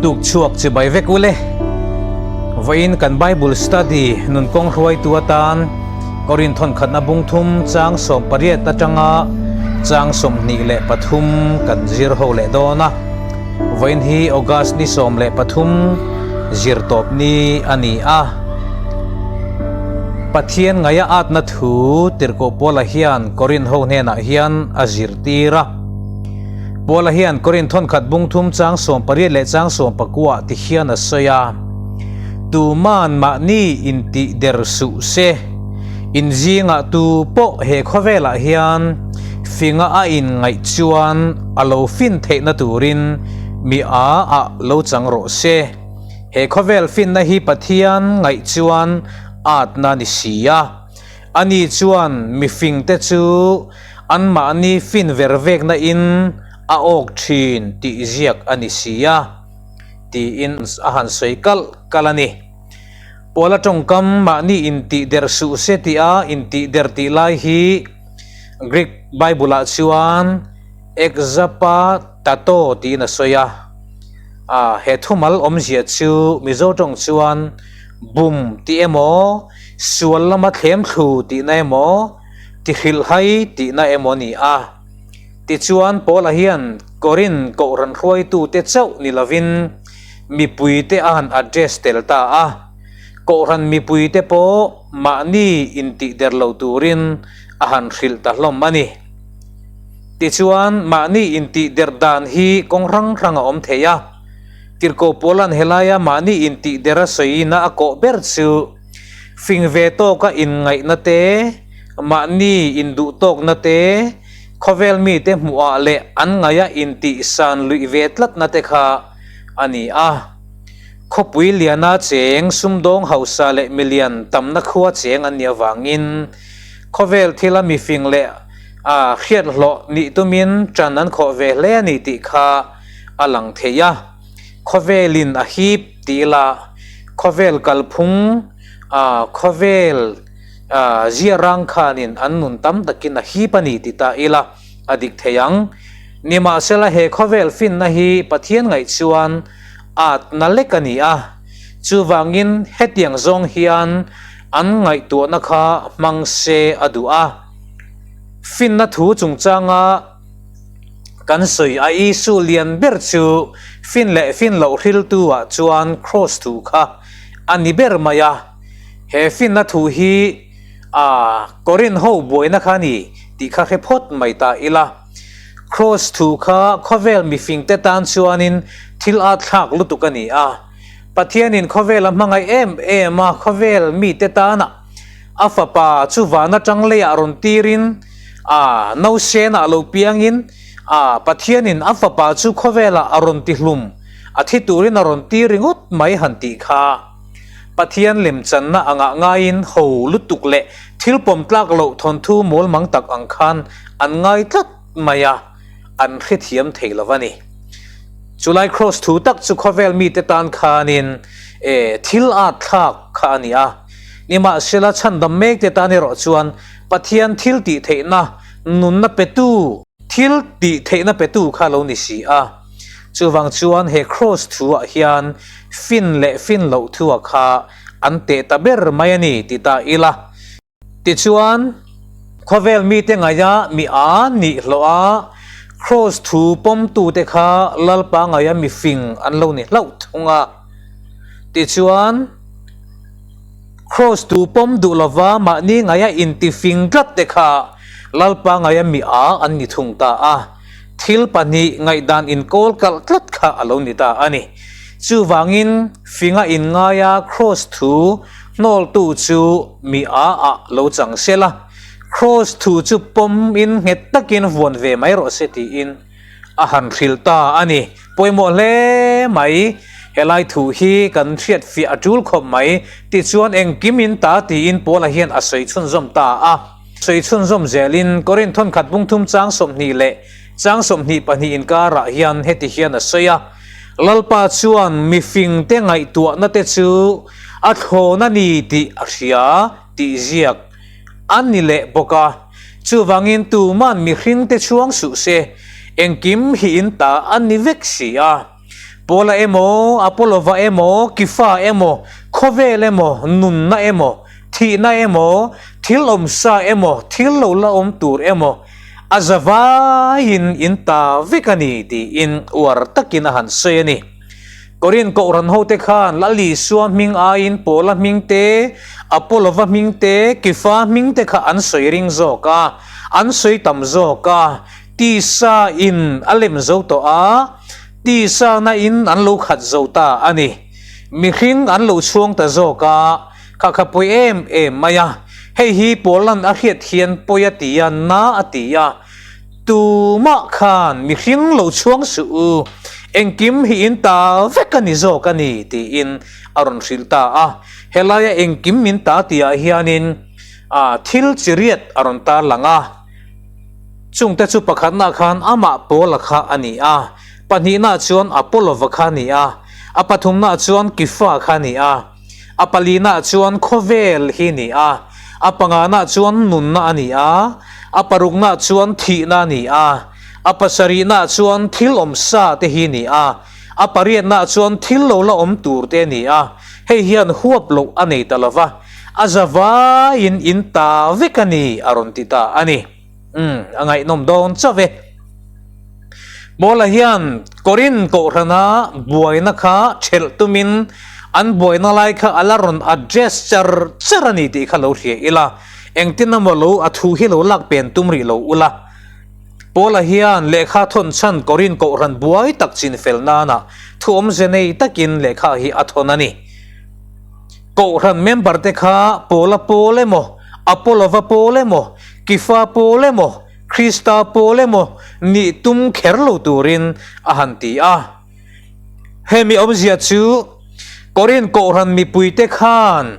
Tuk chhuak chibai vek ule. Vawiin kan Bible study nun kawng hruaitu atan Korin thawnkhatna bung thum chang 18 atanga chang 23 kan zir ho leh dawn a. Vawiin hi August ni 13 zir tawp ni a ni a. Pathian ngaia atna thu Tirhkoh Paula hian Korin ho hnenah hian a zirtir a. Paula hian Korin thawnkhat bung thum chang 18 leh chang 19 ti hian a sawi a, Tuman mahni intih der suh se, in zingah tu pawh he khawvelah hian finga a inngaih chuan a lo fin theihna turin mi a ah lo chang rawh se. He khawvel finna hi Pathian ngaih chuan atna ni si a. Ani chuan mifingte chu anmahni fin ver vekna in a awk thin tih ziak a ni si a, tiin a han sawi kalh kalh a ni. Paula tawngkam mahni intih der suh se tih a intih der tih lai hi Greek Bible-ah chuan exapatato tiin a sawi a. A, he thumal awmzia chu Mizo tawng chuan bum tih emaw, sual lama thlem thlu tihna emaw, tihrilhhai tihna emaw a ni a. Tichuan, Paula hian Korin kohhran hruaitute chauh ni lovin mipuite a han address tel ta a. Kohhran mipuite pawh mahni intihder lo turin a han hrilh ta hlawm a ni. Tichuan, mahni intihder dan hi kawng hrang hrang a awm thei a. Tirhkoh Paula'n helaia mahni intihder a sawina a kawh ber chu fing ve tawka inngaihna te, mahni induhtawkna te, Khawvel mite hmuhah leh an ngaia intihsan luih ve tlatna te kha a ni a. Khawpui liana cheng sumdawng hausa leh milian tamna khua cheng an nih avangin khawvel thila mifing leh a hriat hlawh nih tumin ṭan an khawh ve hle a ni tih kha a lang thei a. Khawvelin a hip ti ila khawvel kalphung a khawvel Zia rang khanin an nun tam takin a hip a ni ti ta ila a dik thei ang. Nimahsela he khawvel finna hi Pathian ngaih chuan atna lek a ni a, chuvangin hetiang zawng hian an ngaihtuahna kha hmang se a duh a. Finna thu chungchanga kan sawi a Isu lian ber chu fin leh fin loh hriltu ah chuan Kraws thu kha a ni ber mai a. He finna thu hi a Korin ho buaina kha a ni tih kha hre phawt mai ta ila. Kraws thu kha khawvel mifingte tan chuanin thil at thlak lutuk a ni a. Pathianin khawvel a hmangaih em em a, khawvel mite tana a fapa chu van atang leiah rawn tirin a nausenah lo piangin a Pathianin a fapa chu khawvelah a rawn tihlum a thi turin a rawn tir ringawt mai han tih kha. Pathian lemchanna angah ngaiin ho lutuk leh thil pawm tlak loh thawnthu mawl mang tak ang khan an ngai tlat mai a, an hrethiam thei lo a ni. Chulai Kraws thu tak chu khawvel mite tan khanin e thil at thlak kha a ni a, nimahsela chhandam mekte tan erawh chuan Pathian thil tih theihna nunna petu, thil tih theihna petu kha lo ni si a. Chuvang chuan he Kraws thu ah hian fin leh fin loh thu ah kha an teh ta ber mai a ni ti ta ila. Tichuan, khawvel mite ngaia mi a nih hlawh a, Kraws thu pawmtute kha Lalpa ngaia mi fing an lo ni hlauh thung a. Tichuan, Kraws thu pawm duh lova mahni ngaia intifing tlat te kha Lalpa ngaia mi a an ni thung ta a. Thil pahnih ngaihdan inkawl kalh tlat kha a lo ni ta a ni. Chuvangin finga inngaia Kraws thu hnawltu chu mi a ah lo chang se la, Kraws thu chu pawmin nghet takin vuan ve mai rawh se tiin a han hrilh ta a ni. Pawimawh hle mai, helai thu hi kan hriatfiah a tul khawp mai. Tichuan engkim in ta tiin Paula hian a sawi chhunzawm ta a. Sawi chhunzawm zelin Korinth thawnkhat bungthum chang 20 leh chang 22 inkarah hian heti hian a sawi a, Lalpa chuan mifingte ngaihtuahna te chu a thlawn a ni tih a hria tih ziak a ni leh bawk a, chuvangin tuman mihringte chhuang suh se, engkim hi in ta a ni vek si a. Paula emaw, Apolova emaw, Kifa emaw, khawvel emaw, nunna emaw, thihna emaw, thil awmsa emaw, thil lo la awm tur emaw, a zavaiin in ta vek a ni tiin uar takin a han sawi a ni. Korin Kohhran hote khan Lal Isua hming aiin Paula hming te, Apolova hming te, Kifa hming te kha an sawi ring zawk a, an sawi tam zawk a, tisa in a lem zo tawh a, tisa na in an lo khat zo ta a ni. Mihring an lo chhuang ta zawk a, kha kha pawi em em mai a. Hei hi Paula'n a hriat hian pawi a ti a, na a ti a. Tumah khan mihring lo chhuang suh u, engkim hi in ta vek a ni zawk a ni, tiin a rawn hrilh ta a. Helaia engkim min ta tihah hianin thil chi riat a rawn tarlang a. Chungte chu pakhatna khan amah Paula kha a ni a, pahnihna chuan Apolova kha a ni a, a pathumna chuan Kifa kha a ni a, a palina chuan khawvel hi ni a, a pangana chuan nunna a ni a, a parukna chuan thihna a ni a, a pasarihna chuan thil awm sa te hi ni a, a pariatna chuan thil lo la awm tur te a ni a, hei hian huap loh a nei ta lova, a zavaiin in ta vek a ni a rawn ti ta a ni. Umm, a ngaihnawm dawn chauh e. Paula hian Korin kohhrana buaina kha ṭhelh tumin an buaina lai kha a la rawn address char char a ni tih kha lo hria ila, engtin emaw lo a thu hi lo lak pen tum rih lo ula. Paula hian lehkha thawn chhan Korin kohhran buai tak chin fel nana thu awmze nei takin lehkha hi a thawn a ni. Kohhran member te kha Paula pawl emaw, Apolova pawl emaw, Kifa pawl emaw, Krista pawl emaw nih tum kher lo turin a han ti a. Hemi awmzia chu Korin Kohhran mipuite khan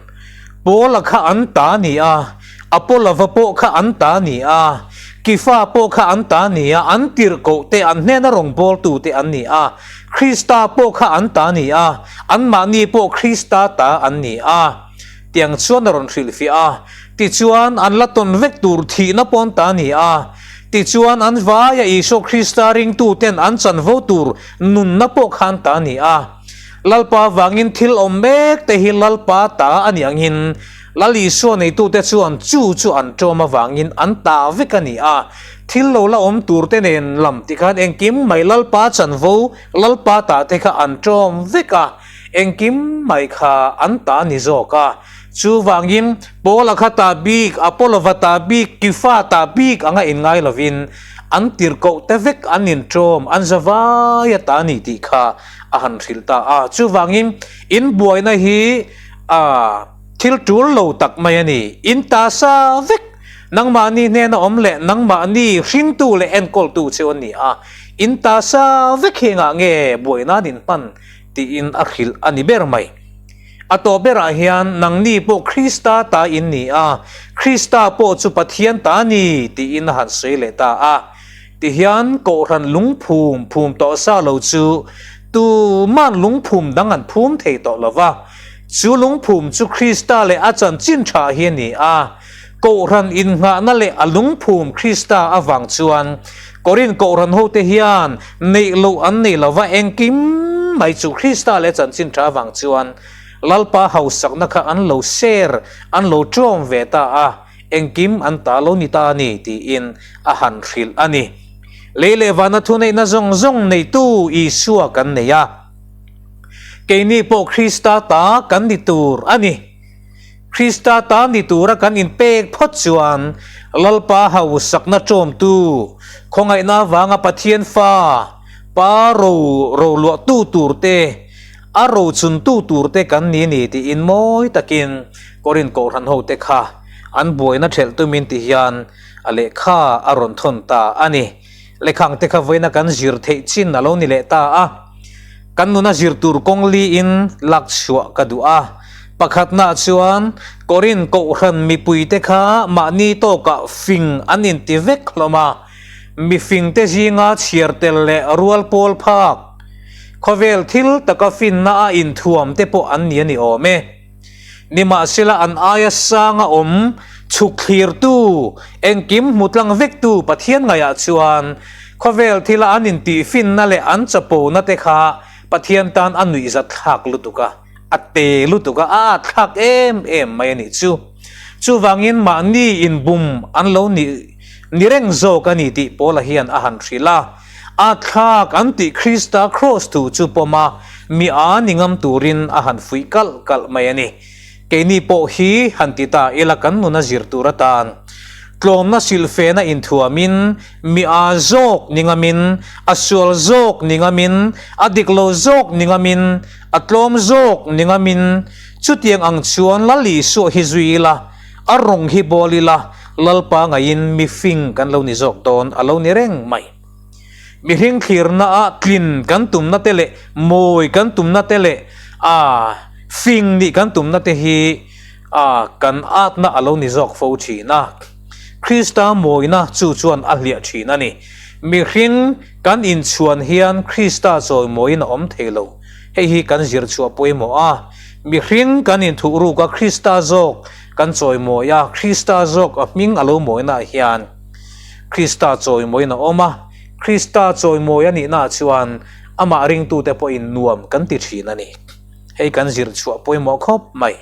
Paula kha an ta ni a, Apolova pawh kha an ta ni a, Kifa pawh kha an ta ni a, an tirhkoh te, an hnena rawngbawltu te an ni a, Krista pawh kha an ta ni a, anmahni pawh Krista ta an ni a. Tiang chuan a rawn hrilhfiah a, tichuan an la tawn vek tur thihna pawn ta a ni a, tichuan an vaia Isua Krista ringtuten an chanvo tur nunna pawh khan ta a ni a. Lalpa vangin thil awm mek te hi Lalpa ta a ni angin Lal Isua neitute chuan chu chu an ṭawm avangin an ta vek a ni a, thil lo la awm tur te nen lam tikhan engkim mai Lalpa chanvo Lalpa ta te kha an ṭawm vek a. Engkim mai kha an ta ni zawk a. Chuvangin, Paula kha ta bik, Apolova ta bik, Kifa ta bik anga inngai lovin, an tirhkoh te vek an inṭawm, an zavai a ta ni tih kha a han hrilh ta a. Chuvangin, in buaina hi a thil ṭul lo tak mai a ni. In ta sa vek, nangmahni hnena awm leh nangmahni hringtu leh enkawltu chu a ni a. In ta sa vek hi engah nge buaina an inhman? Tiin a hrilh a ni ber mai. A tawh berah hian nangni pawh Krista ta in ni a, Krista pawh chu Pathian ta a ni tiin a han sawi leh ta a. Tihian Kohhran lungphum phum tawh sa lo chu tuman lungphum dang an phum thei tawh lo va. Chu lungphum chu Krista leh a chanchin tha hi a ni a. Kohhran innghahna leh a lungphum Krista avang chuan Korin Kohhran hote hian neih loh an nei lo va, engkim mai chu Krista leh chanchin tha avang chuan Lalpa hausakna kha an lo share, an lo ṭawm ve ta a, engkim an ta lo ni ta a ni tiin a han hrilh a ni. Lei leh vana thuneihna zawng zawng neitu Isua kan nei a, keini pawh Krista ta kan ni tur a ni. Krista ta ni tura kan inpek phawt chuan Lalpa hausakna ṭawmtu, khawngaihna avanga Pathian fa, Pa ro roluahtu turte, a rochuntu turte kan ni ni tiin mawi takin Korin Kohhran hote kha an buaina ṭhelh tumin ti hian a lehkha a rawn thawn ta a ni. Lehkhangte kha vawiina kan zir theih chin a lo ni leh ta a. Kan nuna zir tur kawng liin lak chhuah ka duh a. Pakhatnaah chuan Korin Kohhran mipuite kha mahni tawkah fing an inti vek hlawm a. Mifingte zinga chhiar tel leh rual pawl phak, khawvel thil taka finna a inthuam te pawh an ni a ni awm e. Nimahsela an aia sanga awm chhuk thlirtu, engkim hmu tlang vektu Pathian ngaihah chuan khawvel thila an intihfinna leh an chapona te kha Pathian tan a nuihzat thlak lutuk a, a te lutuk a, a at thlak em em mai a nih chu. Chuvangin mahni inbum an lo nih ni reng zawk a ni tih Paula hian a han hrilh a. A thlak an tih Krista kraws thu chu pawm a, mi a ni ngam turin a han fuih kalh kalh mai a ni. Keini pawh hi han ti ta ila kan nun a zir tur atan tlawmna silhfena inthuamin mi a zawk ni ngamin, a sual zawk ni ngamin, a dik lo zawk ni ngamin, a tlawm zawk ni ngamin chutiang ang chuan Lal Isua hi zui ila, a rawng hi bawl ila Lalpa ngaiin mi fing kan lo ni zawk dawn a lo ni reng mai. Mihring thlirna ah tlin kan tumna te leh mawi kan tumna te leh a fing nih kan tumna te hi a kan atna a lo ni zawk fo thin a. Krista mawina chu chuan a hliah thin a ni. Mihring kan inchhuan hian Krista chawimawiin a awm thei lo. Hei hi kan zir chhuah pawimawh a. Mihring kan inthuh ruk a Krista zawk kan chawimawi a, Krista zawk a hming a lo mawina ah hian Krista chawimawiin a awm a, Krista chawimawi a nihna ah chuan amah ringtute pawhin nuam kan ti thin a ni. Hei kan zir chhuah pawimawh khawp mai.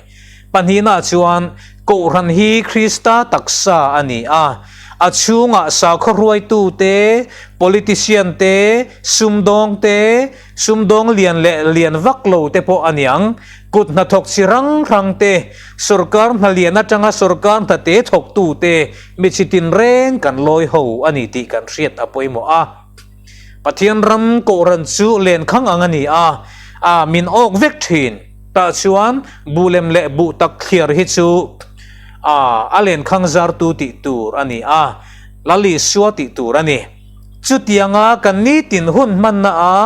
Pahnihna ah chuan Kohhran hi Krista taksa a ni a, a chhungah sakhaw hruaitute, politician te, sumdawng te, Sumdawng lian leh lian vak lo te pawh a niang. Kut hnathawk chi hrang hrang te, sorkar hna lian atanga sorkar hna te thawktu te mi chi tinreng kan lawi ho a ni tih kan hriat a pawimawh a. Pathian ram kohhran chu lenkhang ang a ni a, a min awk vek thin. Tah chuan buhlem leh buh tak thliar hi chu a a lenkhang zartu tih tur a ni a, Lal Isua tih tur a ni. Chutianga kan nitin hun hmanna a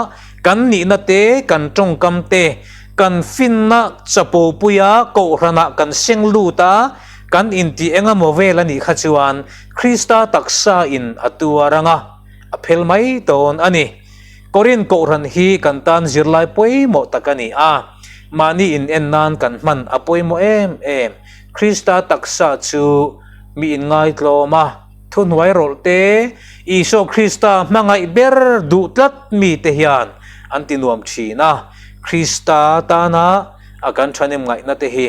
kan nihna te, kan tawngkam te, kan finna chapopuia kohhranah kan seng lut a, kan intih engemaw vel a nih kha chuan Krista taksa in a tuar anga a phel mai dawn a ni. Korinth kohhran hi kan tan zirlai pawimawh tak a ni a, mahni in en nan kan hman a pawimawh em em. Krista taksa chu mi inngaitlawm a. Thuhnuai rawlh te, Isua Krista hmangaih ber duh tlat mite hian an ti nuam thin a, Krista tana a kan thahnem ngaihna te hi.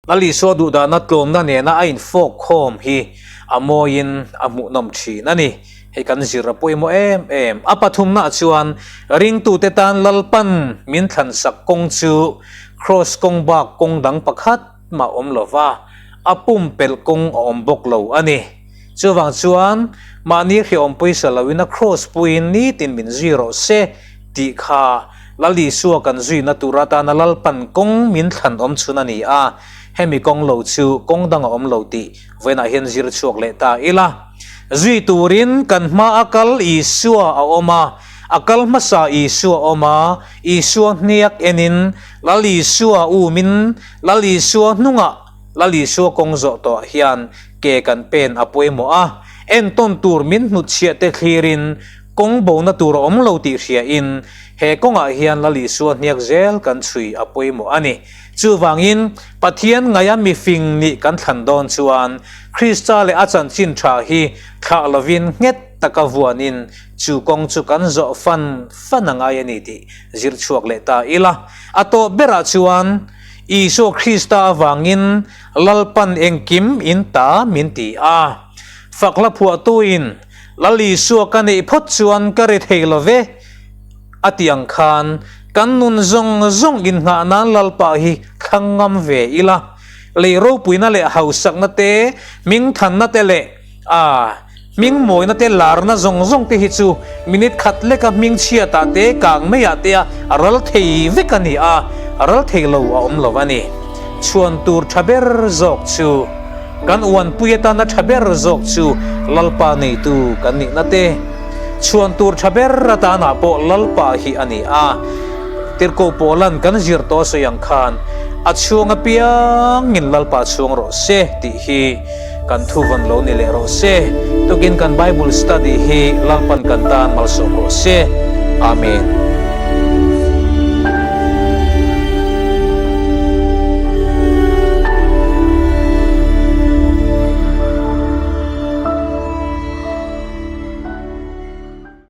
Lal Isua duhdahna tlawmna nena a infawk khawm hi a mawiin a hmuhnawm thin a ni. Hei kan zir a pawimawh em em. A pathumnaah chuan ringtute tan Lalpan min thlansak kawng chu Kraws kawng bak kawng dang pakhat mah awm lo va, a pumpelh kawng a awm bawk lo a ni. Chuvang chuan mahni hriawm pawisa loin a kraws puiin nitin min zui rawh se tih kha Lal Isua kan zuina tur atana Lalpan kawng min thlan awm chhun a ni a, hemi kawng lo chu kawng dang a awm lo tih vawiinah hian zir chhuak leh ta ila. Zui turin kan hma a kal Isua a awm a, a kal hmasa Isua a awm a, Isua hniak enin Lal Isua umin Lal Isua hnungah Lal Isua kawng zawh tawh hian ke kan pen a pawimawh a, entawn tur min hnutchhiah te thlirin kawng bona tur a awm lo tih hriain he kawngah hian Lal Isua hniak zel kan chhui a pawimawh a ni. Chuvangin Pathian ngaia mifing nih kan thlan dawn chuan Krista leh a chanchin tha hi thlah lovin nghet taka vuanin chu kawng chu kan zawh fan fan a ngai a ni tih zir chhuak leh ta ila. A tawp berah chuan Isua Krista avangin Lalpan engkim in ta min ti a. Fak hla phuahtuin, Lal Isua ka neih phawt chuan ka ri thei lo ve, a ti ang khan kan nun zawng zawng inngah nan Lalpa hi thlang ngam ve ila. Lei ropuina leh hausakna te, hmingthanna te leh a Hming mawina te larna zawng zawng te hi chu minute khat leka hming chhiatah te kang maiah te a ral thei vek a ni a, a ral thei lo a awm lo a ni. Chhuan tur tha ber zawk chu kan uanpui atana tha ber zawk chu Lalpa neitu kan nihna te, chhuan tur tha ber atanah pawh Lalpa hi a ni a. Tirhkoh Paulan kan zir tawh a sawi ang khan a chhuang apiangin Lalpa chhuang rawh se tih hi Kan thu vawn lo ni leh rawh se. Tukin kan Bible study hi Lalpan kan tan malsawm rawh se. Amen.